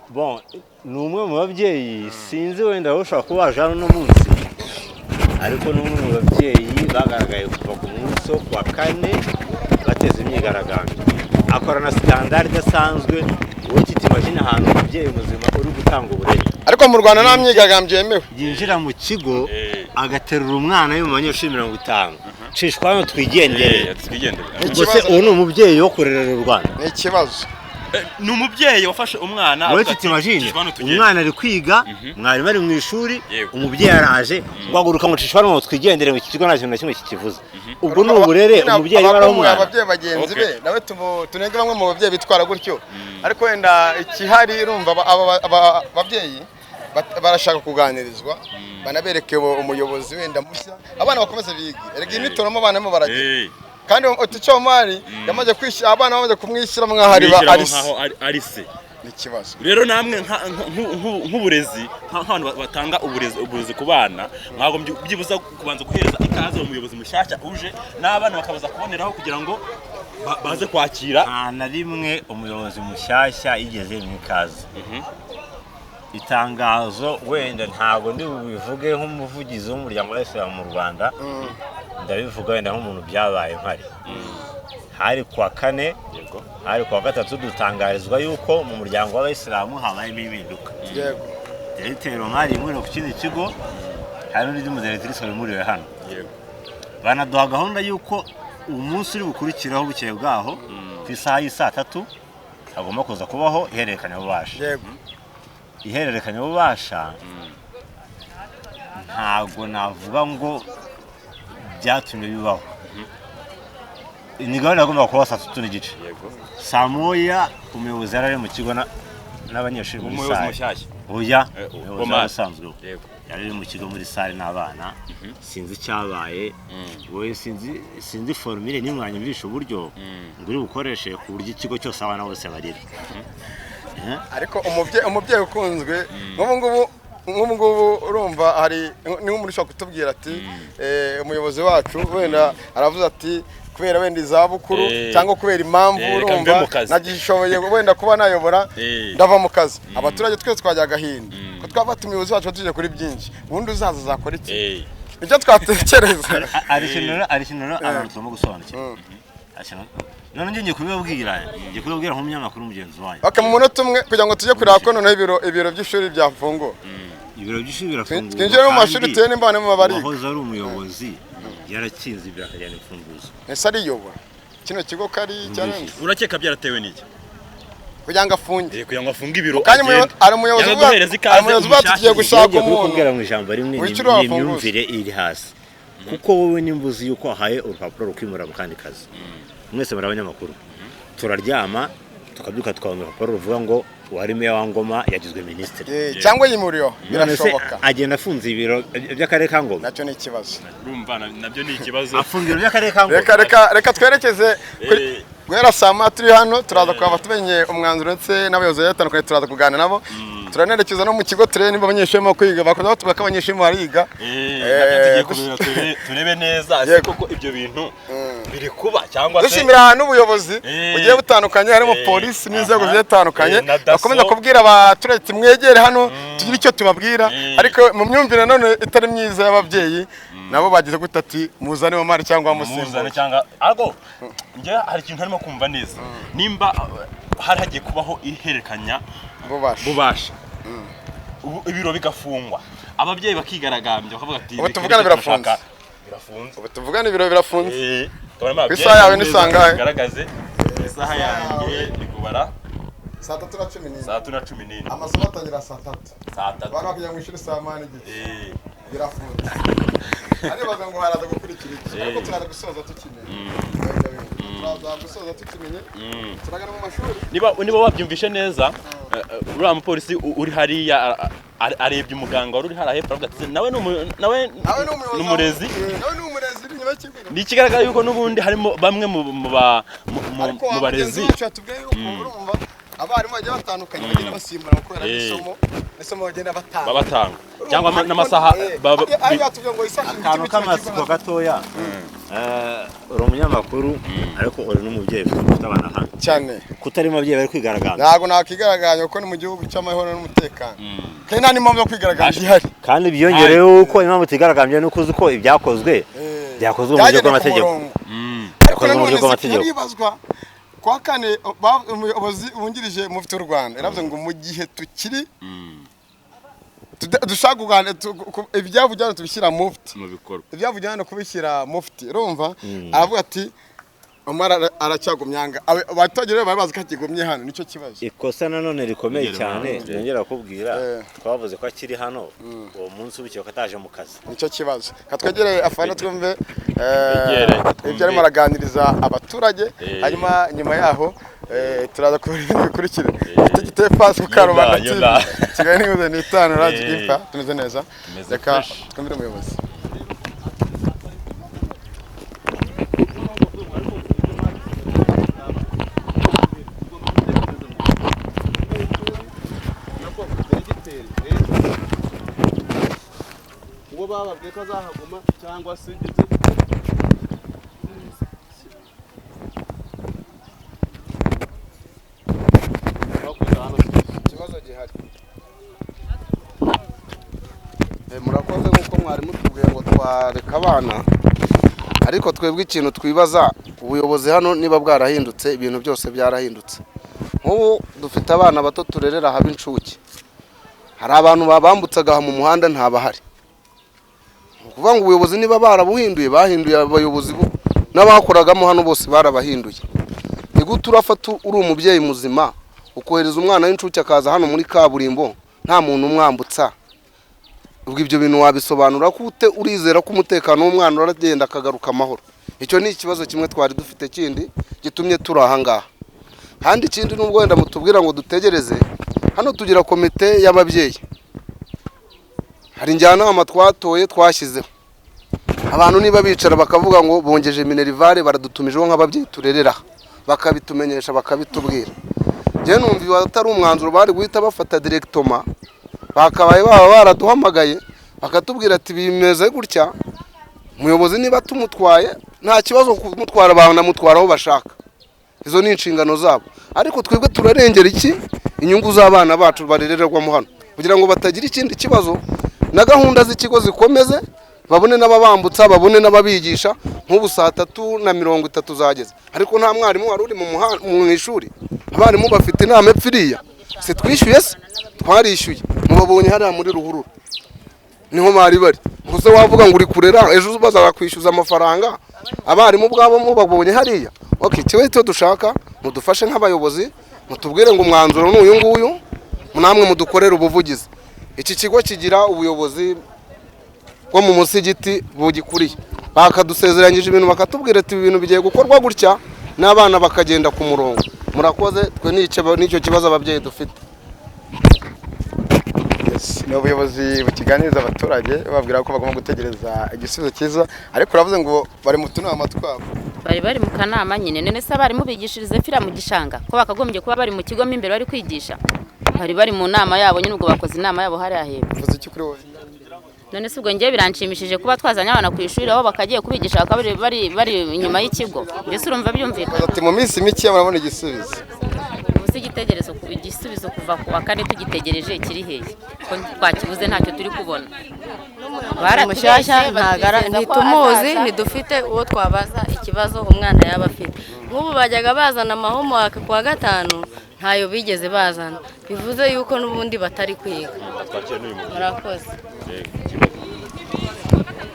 Bon, ni umwe mu babyeyi sinzi wenda ushobora kuba waje hano uno munsi, ariko ni umwe mu babyeyi bagaragaye kuva ku munsi wo kuwa 4 bateza imyigaragambyo, akorana sitandari idasanzwe. Wowe utimagine ahantu umubyeyi muzima uri gutanga uburere,
ariko mu Rwanda nta myigaragambyo yemewe,
yinjira mu kigo agaterura umwana we mu banyeshuri 50, cishwa hano twigendere. Ubwo se uwo ni umubyeyi wo kurerera u Rwanda?
Ni ikibazo.
Ni umubyeyi wafashe umwana.
Wowe utimagine umwana ari kwiga, mwarimu ari mu ishuri, umubyeyi araje ngo aguruka ngo cishwa hano twigendere, ngo iki kigo nta kintu na kimwe kikivuze. Ubwo ni uburere umubyeyi ari umwana.
Ababyeyi bagenzi be nawe tunenge bamwe mu babyeyi bitwara gutyo, ariko wenda ikihari urumva ababyeyi barashaka kuganirizwa, banabereke umuyobozi wenda mushya, abana bakomeze bige. Erega imitoramo abana mo baragira. Kandi Oticomari yamaze kwishyira abana bamaze kumwishyira mwahari ba
Arise.
Ni ikibazo.
Rero namwe nk'uburezi nk'abantu batanga uburezi ku bana, mwagombye byibuza kubanza guhereza ikaze umuyobozi mushyashya uje n'abana bakabaza kuboneraho kugira ngo baze kwakira.
Nta na rimwe umuyobozi mushyashya yigeze mu ikaze. Itangazo wenda ntabwo ndi bubivuge nk'umuvugizi w'umuryango w'Abayisilamu mu Rwanda, ndabivuga wenda nk'umuntu byabaye mpari. Hari kuwa 4, hari kuwa 3 dutangarizwa yuko mu muryango w'Abayisilamu habayemo impinduka.
Yego.
Directeur Omar yimuriwe ku kindi kigo, hari n'undi mudirectrice wimuriwe hano.
Yego.
Banaduha gahunda yuko umunsi uri bukurikiraho bukeye bwaho ku isaha y'i 3 hagomba kuza kubaho ihererekanyabubasha.
Yego.
Ihererekanyabubasha ntabwo navuga ngo byatumye bibaho. Ni gahunda yagombaga kuba saa 3:15. Saa 1 umuyobozi yari ari mu kigo n'abanyeshuri muri sale. Oya, umuyobozi usanzwe yari ari mu kigo muri sale n'abana. Sinzi icyabaye, wowe sinzi formule nimwanyumvisha uburyo ngo uri bukoreshe ku buryo ikigo cyose abana bose barira.
Ariko umubyeyi ukunzwe nk'ubu ngubu urumva hari niba umuntu ushobora kutubwira ati umuyobozi wacu wenda aravuze ati kubera wenda izabukuru cyangwa kubera impamvu urumva nagishoboye wenda kuba nayobora ndava mu kazi. Abaturage twese twajya agahinda ko twafata umuyobozi wacu tuje kuri byinshi, ubundi uzaza azakora iki? Icyo twatekereza
ari ikintu abantu tugomba gusobanukirwa. None ngiye kubibabwira nk'umunyamakuru mugenzi wanyu.
Okay, mu munota umwe kugira ngo tujye kureba ko noneho ibiro by'ishuri byafunguwe.
Ibiro by'ishuri birafunguwe.
Twinjire mu mashuri tuye nimba mu bari.
Wahoze ari umuyobozi yarakinze ibyo akajyana imfunguzo.
Ese ariyobora kino kigo kari cyarenze?
Urakeka byaratewe n'iki?
Kugira ngo afunge.
Kugira ngo afunge ibiro.
Kandi ari umuyobozi tugiye gushaka umuntu.
Kubwira mu ijambo rimwe ni imyumvire iri hasi. Kuko wowe nimbuzi yuko ahaye urupapuro rukwimura mu kandi kazi. Mwese muri abanyamakuru turaryama tukabyuka tukabona urupapuro ruvuga ngo uwari meya wa Ngoma yagizwe minisitiri
cyangwa yimuriwe, birashoboka.
Agenda afunze ibiro by'akarere ka Ngoma,
nacyo ni ikibazo.
Urumva nabyo ni ikibazo.
Afunga ibiro by'akarere ka Ngoma.
Reka twerekeze guhera saa 3 turi hano, turaza kuba tumenye umwanzuro ndetse n'abayobozi batandukanye, turaza kuganira nabo. Turanerekeza no mu kigo turebe niba abanyeshuri barimo kwiga, bakomeza batubwira ko abanyeshuri bariga.
Nabyo tugiye kubireba, turebe neza ese koko ibyo bintu biri kuba cyangwa se.
Dushimira n'ubuyobozi bugiye butandukanye, harimo polisi n'inzego zigiye zitandukanye,
na DASSO.
bakomeza kubwira abaturage ati mwegere hano tugire icyo tubabwira, ariko mu myumvire none itari myiza y'ababyeyi nabo bagize gute ati muzane Omar cyangwa
muzane
musimbure.
Cyangwa ariko njye hari ikintu harimo kumva neza, nimba hari hagiye kubaho ihererekanya
bubasha,
ubu ibiro bigafungwa, ababyeyi bakigaragambya bakavuga ati
Ubu
reka
tuvugana
reka
birafunze.
Birafunze.
Ubu tuvugana ibiro birafunze.
Tukabona
Ku isaha yawe ni
neza
sangahe?
Bigaragaze isaha yanjye iri kubara
3:14.
3:14.
Amasomo atangira saa 3.
Saa 3.
Abantu bakajya mu ishuri saa 8:15. Birafunze, aribaza ngo haraza gukurikira iki, ariko turaza gusoza tukimenye, turaza gusoza tukimenye, turagana mu mashuri.
Niba wabyumvishe neza, uriya mupolisi uri hariya arebye umuganga wari uri hariya hepfo, aravuga ati nawe ni nawe ni umurezi.
Nawe ni umurezi uri inyuma y'ikigo.
Ni ikigaragara yuko n'ubundi harimo bamwe mu mu ba- mu- mu-
Ariko
mu
wa
barezi.
mugenzi wacu yatubwiye yuko urumva abarimu bagiye batandukanye bagenda basimbura kubera n'isomo bagenda batanga.
Baba batanga cyangwa n'amasaha
Ariko yatubwiye ngo isaha
Akantu k'amatsiko gatoya. Uri umunyamakuru ariko uri n'umubyeyi ufite abana hano
cyane.
Kutarimo ababyeyi bari kwigaragambya?
Ntabwo nakwigaragambya kuko ni mu gihugu cy'amahoro n'umutekano, kandi nta n'impamvu yo kwigaragambya ihari.
Kandi byongereyeho uko impamvu utigaragambye nuko uzi ko ibyakozwe byakozwe mu buryo
Byagendeye ku
bw'amategeko.
murongo. Ariko
Byakozwe mu buryo
nanone
bw'amategeko.
haribazwa kwa kane umuyobozi wungirije mufti w'u Rwanda yaravuze ngo mu gihe tukiri dushaka kuganira ibyavugiwe hano tubishyira mufti
mu bikorwa.
Ibyavugiwe hano kubishyira mufti, urumva aravuga ati Omar aracyagumye aha ngaha. Abaturage rero bari bazi ko akigumye hano, nicyo kibazo.
Ikosa nanone rikomeye
Ongera
cyane,
ubanze.
nongera kukubwira, twavuze ko akiri hano uwo munsi bukeye ko ataje mu kazi.
Nicyo kibazo. Katwegereye afana twumve
Twegere, twumve.
ibyo arimo araganiriza abaturage, hanyuma nyuma yaho turaza kubona ibindi bikurikira. Ifite giteye pasi ku Karubanda
Yoda,
TV.
yoda.
Kigali ni 5 Radio Imfa, tumeze neza.
Tumeze
Reka
fresh.
twumvire umuyobozi.
Uwo bababwiye ko azahaguma cyangwa se ndetse ikibazo gihari. Murakoze nk'uko mwari mutubwiye ngo twareka abana, ariko twebwe ikintu twibaza, ubuyobozi hano niba bwarahindutse, ibintu byose byarahindutse. Nk'ubu dufite abana bato turerera haba incuke, hari abantu babambutsaga aha mu muhanda ntabahari. Ni ukuvuga ngo ubuyobozi niba barabuhinduye, bahinduye abayobozi bo n'abakoragamo hano bose barabahinduye. Ni gute urafata uri umubyeyi muzima ukohereza umwana w'incuke akaza hano muri kaburimbo nta muntu umwambutsa? Ubwo ibyo bintu wabisobanura ko ute? Urizera ko umutekano w'umwana uragenda akagaruka amahoro? Icyo ni ikibazo kimwe twari dufite kindi gitumye turi aha ngaha. Kandi ikindi, nubwo wenda mutubwira ngo dutegereze, hano tugira komite y'ababyeyi, hari njyanama twatoye twashyizeho. Abantu niba bicara bakavuga ngo bongeje minerivare, baradutumijeho nk'ababyeyi turerera aha, bakabitumenyesha, bakabitubwira. Njyewe numva iba atari umwanzuro bari guhita bafata directement, bakabaye baba baraduhamagaye bakatubwira ati bimeze gutya. Umuyobozi niba tumutwaye nta kibazo, kumutwara banamutwara aho bashaka, izo ni inshingano zabo, ariko twebwe turarengera iki? Inyungu z'abana bacu barererwamo hano, kugira ngo batagira ikindi kibazo na gahunda z'ikigo zikomeze, babone n'ababambutsa, babone n'ababigisha. Nk'ubu 3:30 zageze ariko nta mwarimu wari uri mu ishuri. Abarimu bafite inama epfiriya. Se twishyuye? Se twarishyuye? Mubabonye hariya muri ruhurura niho bari bari. Gusa wavuga ngo uri kurera, ejo bazakwishyuza amafaranga. Abarimu ubwabo mubabonye hariya. Okay, kiwe icyo dushaka, mudufashe nk'abayobozi, mutubwire ngo umwanzuro ni uyu nguyu, namwe mudukorere ubuvugizi. Iki kigo kigira ubuyobozi bwo mu musigiti bugikuriye, bakadusezeranyije ibintu, bakatubwira ati ibi bintu bigiye gukorwa gutya, n'abana bakagenda ku murongo. Murakoze, twe n'icyo kibazo ababyeyi dufite.
Yes, ni ubuyobozi bukiganiriza abaturage bababwira ko bagomba gutegereza igisubizo cyiza, ariko uravuze ngo bari mu tunama twabo.
Bari mu kanama nyine. None se abarimu bigishiriza fira mu gishanga ko bakagombye kuba bari mu kigo mo imbere bari kwigisha? Bari mu nama yabo nyine, ubwo bakoze inama yabo hariya hepfo.
Bivuze iki kuri wowe?
None se ubwo njye biranshimishije kuba twazanye abana ku ishuri aho bakagiye kubigisha bakaba bari inyuma y'ikigo? Mbese urumva byumvikana?
Ati mu minsi mike murabona igisubizo.
Ubu se igitekerezo igisubizo kuva ku wa kane tugitegereje kiri hehe, ko twakibuze, ntacyo turi kubona?
Mushyashya
Baratubeshye, batwizeza ko
ntitumuzi,
azaza.
Ntidufite uwo twabaza ikibazo umwana yaba afite. Nk'ubu bajyaga bazana amahomework ku wa gatanu, ntayo bigeze bazana, bivuze yuko n'ubundi batari kwiga.
Twakira n'uyu mubyeyi.
Murakoze.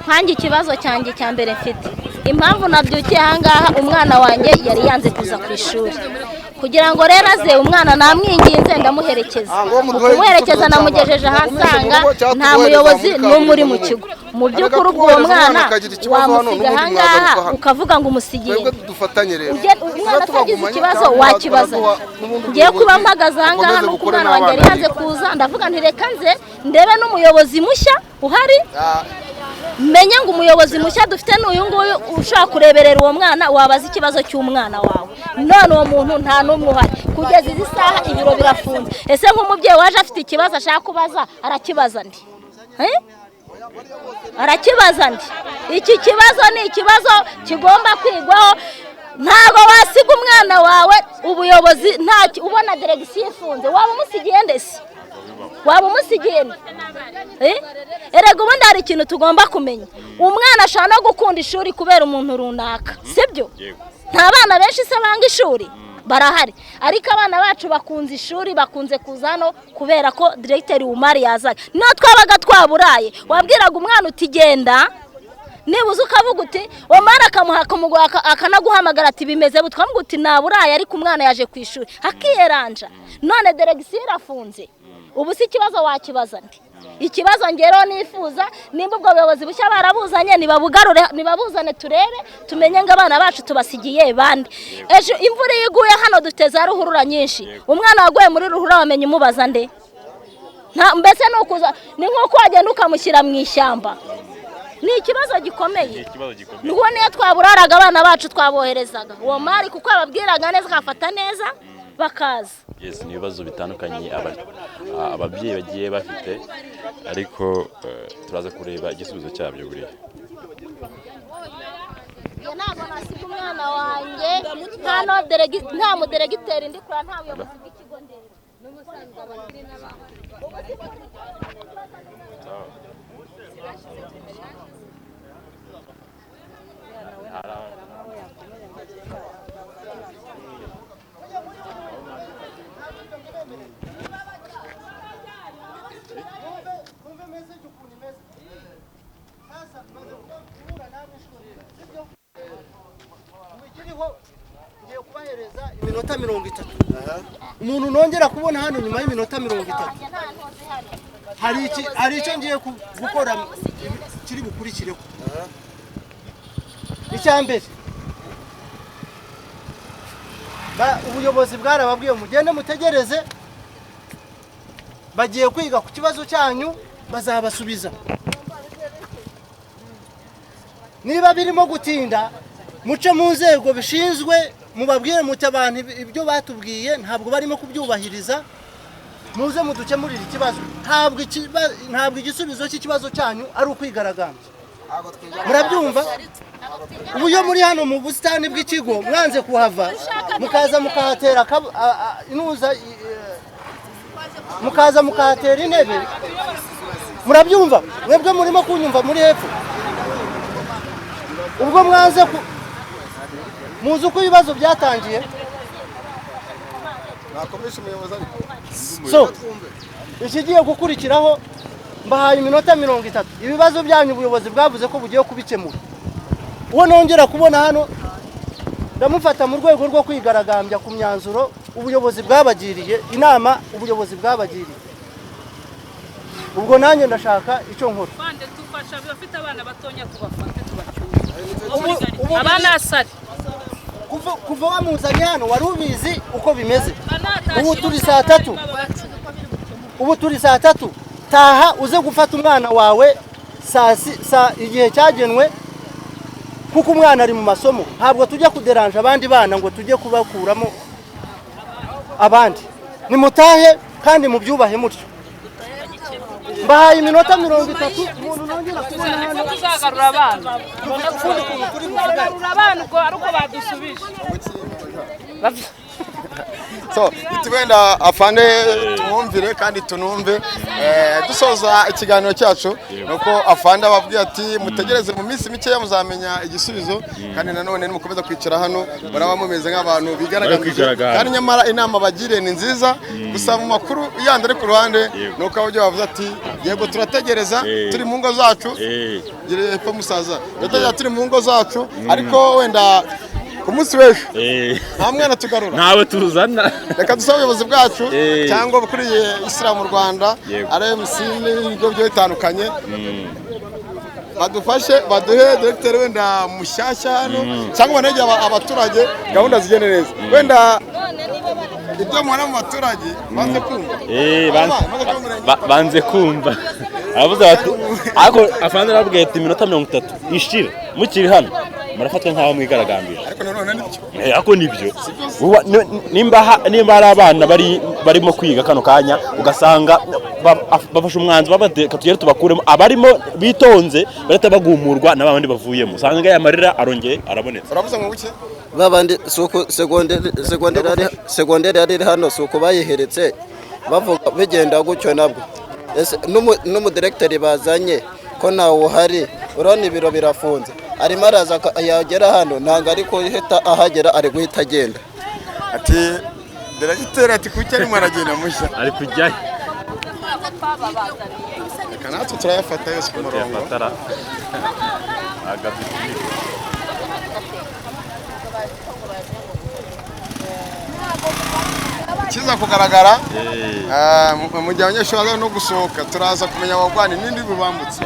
Nkanjye ikibazo cyanjye cya mbere mfite, impamvu nabyukiye ahangaha, umwana wanjye yari yanze kuza ku ishuri. Kugira ngo rero aze, umwana namwinginze ndamuherekeza. Mu kumuherekeza namugejeje ahansanga nta muyobozi n'umwe uri mu kigo. Mu by'ukuri ubwo uwo mwana wamusiga ahangaha ukavuga ngo umusigiye
Twebwe dufatanye rero.
Umwana atagize ikibazo wakibaza. Ngiye kuba mpagaze ahangaha nuko umwana wanjye yari yanze kuza, ndavuga nti reka nze ndebe n'umuyobozi mushya uhari, menye ngo umuyobozi mushya dufite ni uyu nguyu ushaka kureberera uwo mwana, wabaza ikibazo cy'umwana wawe. None uwo muntu nta n'umwe uhari kugeza izi saha, ibiro birafunze. Ese nk'umubyeyi waje afite ikibazo ashaka kubaza, arakibaza ndi? Eh? Arakibaza ndi? Iki kibazo ni ikibazo kigomba kwigwaho. Ntabwo wasiga umwana wawe ubuyobozi nta ubona, direction ifunze, waba umusigiye ndese, waba umusigiye nde? Eh? Erega ubundi hari ikintu tugomba kumenya: umwana ashobora no gukunda ishuri kubera umuntu runaka, sibyo? Nta bana benshi se banga ishuri? Barahari. Ariko abana bacu bakunze ishuri, bakunze kuza hano kubera ko diregiteri Umari yazaga. Niyo twabaga twaburaye, wabwiraga umwana uti genda, nibuze ukavuga uti Omari akamuha akanaguhamagara ati bimeze bute, ukavuga uti naburaye, ariko umwana yaje ku ishuri, akiyeranja. None direction irafunze, ubu si ikibazo wakibaza ndi? Ikibazo ngero nifuza, nimba ubwo buyobozi bushya barabuzanye, nibabugarure, nibabuzane turebe, tumenye ngo abana bacu tubasigiye bande. Ejo imvura iyo iguye hano dufite za ruhurura nyinshi, umwana waguye muri ruhurura wamenya umubaza nde? Nta mbese ni ukuza, ni nk'uko wagenda ukamushyira mu ishyamba. Ni ikibazo gikomeye.
Ikibazo gikomeye.
Nuwo niyo twaburaraga abana bacu twaboherezaga uwo mari, kuko ababwiraga neza, akafata neza bakaza.
Yes, ni ibibazo bitandukanye ababyeyi bagiye bafite, ariko turaza kureba igisubizo cyabyo buriya.
Njye ntabwo nasiga umwana wanjye nta no nta muderegiteri ndi kura, nta buyobozi bw'ikigo ndeba.
Ngiye kubahereza iminota 30. Umuntu nongera kubona hano nyuma y'iminota 30, hari icyo ngiye gukora kiri bukurikireho. Icya mbere, ubuyobozi bwarababwiye mugende mutegereze, bagiye kwiga ku kibazo cyanyu, bazabasubiza. Niba birimo gutinda, muce mu nzego bishinzwe, mubabwire muti abantu ibyo batubwiye ntabwo barimo kubyubahiriza, muze mudukemurire ikibazo. Ntabwo igisubizo cy'ikibazo cyanyu ari ukwigaragambya. Murabyumva? Ubu iyo muri hano mu busitani bw'ikigo mwanze kuhava, mukaza mukahatera inuza, mukaza mukahatera intebe. Murabyumva? Mwebwe murimo kunyumva muri hepfo? Ubwo mwanze muzi uko ibibazo byatangiye.
Nakomeje umuyobozi ariko.
So ikigiye gukurikiraho, mbahaye iminota 30. Ibibazo byanyu ubuyobozi bwavuze ko bugiye kubikemura. Uwo nongera kubona hano ndamufata mu rwego rwo kwigaragambya ku myanzuro ubuyobozi bwabagiriye inama, ubuyobozi bwabagiriye. Ubwo nanjye ndashaka icyo nkora.
Bande tufasha abafite abana batonya tubafate tubacyure. Abana asari
Kuva wamuzanye hano wari ubizi uko bimeze. Ubu turi saa 3. Ubu turi saa 3. Taha uze gufata umwana wawe saa igihe cyagenwe, kuko umwana ari mu masomo. Ntabwo tujya kuderanja abandi bana ngo tujye kubakuramo abandi. Nimutahe Kandi mubyubahe mutyo. Mbahaye iminota 30 umuntu nongera kubona hano
tuzagarura abana. Tuzagarura abana ubwo ari uko badusubije.
So wenda afande tumwumvire kandi tunumve. Dusoza ikiganiro cyacu nuko afande ababwiye ati mutegereze mu minsi mikeya muzamenya igisubizo, kandi nanone nimukomeza kwicara hano muraba mumeze nk'abantu bigaragambije, kandi nyamara inama bagiriye ni nziza. Gusa mu makuru yandi ari ku ruhande nuko ababyeyi bavuze ati yego turategereza turi mu ngo zacu, gire epfo musaza, turategereza turi mu ngo zacu, ariko wenda ku munsi w'ejo nta mwana tugarura,
ntawe tuzana.
Reka dusabe ubuyobozi bwacu cyangwa abakuriye Isilamu mu Rwanda, RMC n'ibigo bigiye bitandukanye, badufashe baduhe directeur wenda mushyashya hano, cyangwa banegere abaturage gahunda zigende neza. Wenda ibyo mubona mu baturage banze kumva,
banze kumva. Aravuze bati ariko afande arabwiye ati iminota 30 ishira mukiri hano murafatwa nk'aho mwigaragambije.
Ariko nanone nibyo,
ariko nibyo. Nimba hari abana barimo kwiga kano kanya ugasanga bafashe umwanzuro babateka tugere tubakuremo, abarimo bitonze barahita bagumurwa na babandi bavuyemo, usanga ya marira arongeye arabonetse.
Uravuze ngo buke
babandi suko segonderi ari hano suko bayiheretse bavuga bigenda gutyo nabwo. Ese n'umudirecteur bazanye ko nawe uhari, urabona ibiro birafunze, arimo araza yagera hano ntabwo ari guhita ahagera, ari guhita agenda.
Ati directeur ati kuki arimo aragenda mushya,
ari kujyayo.
Reka natwe turayafata yose ku murongo. Kiza kugaragara mu gihe abanyeshuri baza no gusohoka turaza kumenya abagwani n'indi bubambutse.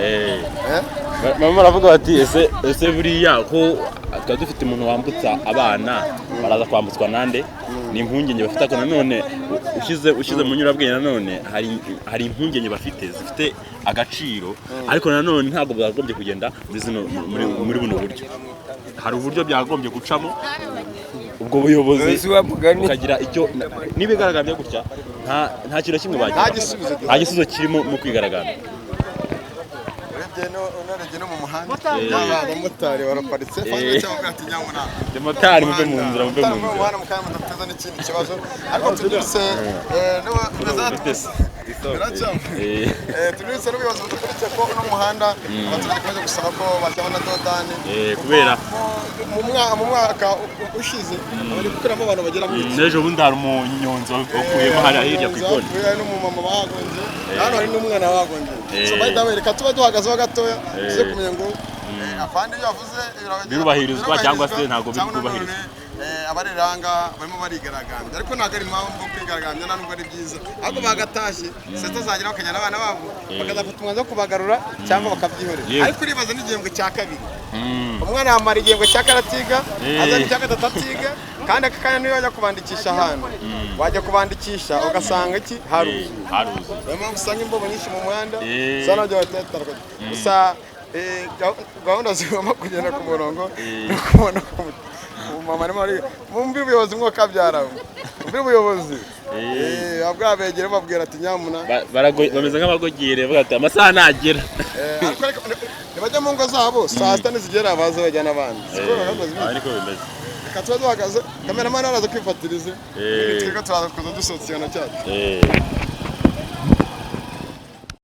Mama aravuga bati ese buriya ko twari dufite umuntu wambutsa abana baraza kwambutswa nande? Ni impungenge bafite, ariko nanone ushyize mu nyurabwenge nanone hari impungenge bafite zifite agaciro, ariko nanone ntabwo byagombye kugenda muri buno buryo. Hari uburyo byagombye gucamo ubwo buyobozi bukagira icyo nibigaragambye gutya nta kintu kimwe bagira, nta gisubizo kirimo mu kwigaragambya.
Urebye no mu muhanda abamotari baraparitse,
motari muve mu nzira, muve mu nzira,
umuhanda mukanya mudateza n'ikindi kibazo. Ariko tubyutse tubyutse n'ubuyobozi budukurikiye ko uno muhanda abaturage bakomeje gusaba ko bashyiraho na dodani,
kubera
mu mwaka ushize bari gukuramo abantu bagera mu icumi.
N'ejo bundi hari umunyonzi wakuyemo hariya hirya ku ikoni,
hari n'umumama bahagonze, hano hari n'umwana bahagonze. So by the way, reka tuba duhagazeho gatoya tuze kumenya ngo afande ibyo yavuze
birubahirizwa cyangwa se ntabwo birubahirizwa.
Abareranga barimo barigaragambya, ariko ntabwo ari impamvu kwigaragambya, nta nubwo ari byiza, ahubwo bagatashye saa sita zagera bakajyana abana babo bakazafata umwanzuro wo kubagarura cyangwa bakabyihorera. Ariko uribaza n'igihembwe cya kabiri, umwana yamara igihembwe cya kane atiga, azana icya gatatu atiga, kandi aka kanya niyo wajya kubandikisha ahantu wajya kubandikisha ugasanga iki haruzuye. Niyo mpamvu usanga imbobo nyinshi mu muhanda, usanga nabyo batandukanye. Gusa gahunda zigomba kugenda ku murongo no kubona mama arimo ari mumbi ubuyobozi mwo kabyara mumbi ubuyobozi abwabegere babwira ati nyamuna
bameze nk'abagogere bavuga ati amasaha nagera,
ntibajya mu ngo zabo saa sita nizigera baze bajyana abandi.
Ariko bimeze
reka tuba duhagaze, kameramani araza kwifatiriza, twebwe turaza kuza dusohotse ikiganiro cyacu.